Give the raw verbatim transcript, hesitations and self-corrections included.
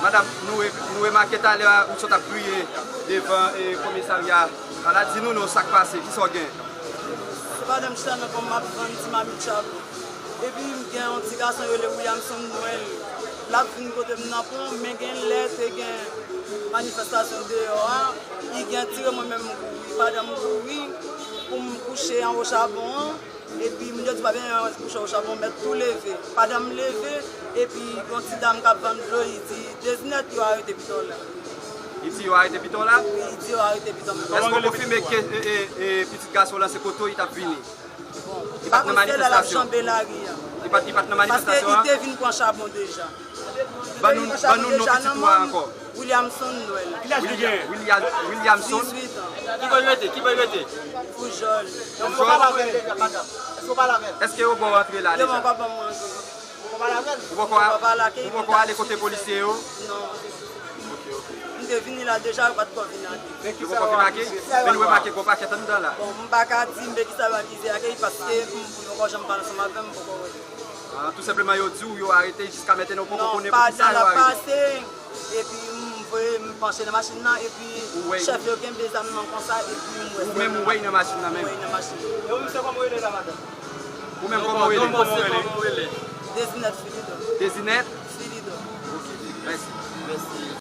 Madanm, nou re-, nou remake talè a, ou sot ap kriye devan, e, komisarya a la. Di nou non, sa k pase, kisa w gen? Se pandan m chita nan kòm m ap vann ti mamit chabon. Epi m gen yon ti gason yo rele Williamson Noël. L ap vin kote m nan pon, men gen lè te gen manifestasyon deyò a, li gen tire mwen menm m kouri. Pandan m kouri, pou m kouche anwo chabon an, epi moun yo di pa byen kouche anwo chabon, mèt tou leve. Pandan m leve, epi yon ti dam k ap vann dlo, li di, Dezinèt, yo arete pito w la. Li di yo arete pito w la? Wi, li di yo arete pito m. Èske w konfime ke, e, e, e, pitit gason w lan se kote w li t ap vini? Bon, li pa t nan manifestasyon. Lè l ap janbe lari a. Li pa t, li pa t nan manifestasyon an? Paske li te vin pran chabon deja. Ban nou, ban nou non pitit ou a ankò. Williamson Noël. Ki laj li gen? William, Williamson. Dizuit an. Ki bò l rete? Ki bò l rete? Foujòl. Foujòl. Èske w poko antre la deja? Yo poko ban mwen antre. Ou poko, ou poko ale kote polisye yo? Non. M te vini la deja, yo pa t ko vin ake. Yo poko vin ake? Men nou remake gon pakèt anndan la. Bon, m pa ka di m pe kisa yo akize ake, paske m poko janm pale ansanm avè m, m poko wè. Ah, tou senpleman yo di w yo arete, jiska mentnan ou poko konnen poukisa yo arete. Non, pa di l ap pase. Epi m voye m panche nan machin nan, epi chèf yo kenbe zam nan konsa, epi m wè. Ou menm ou wè l nan machin nan menm? M wè l nan machin nan. E ou menm se kòman w rele la, madanm? Ou menm kòman w rele? Kòman w rele? Dezinèt Filidon. Dezinèt? Filidon. Ok, mèsi. Mèsi.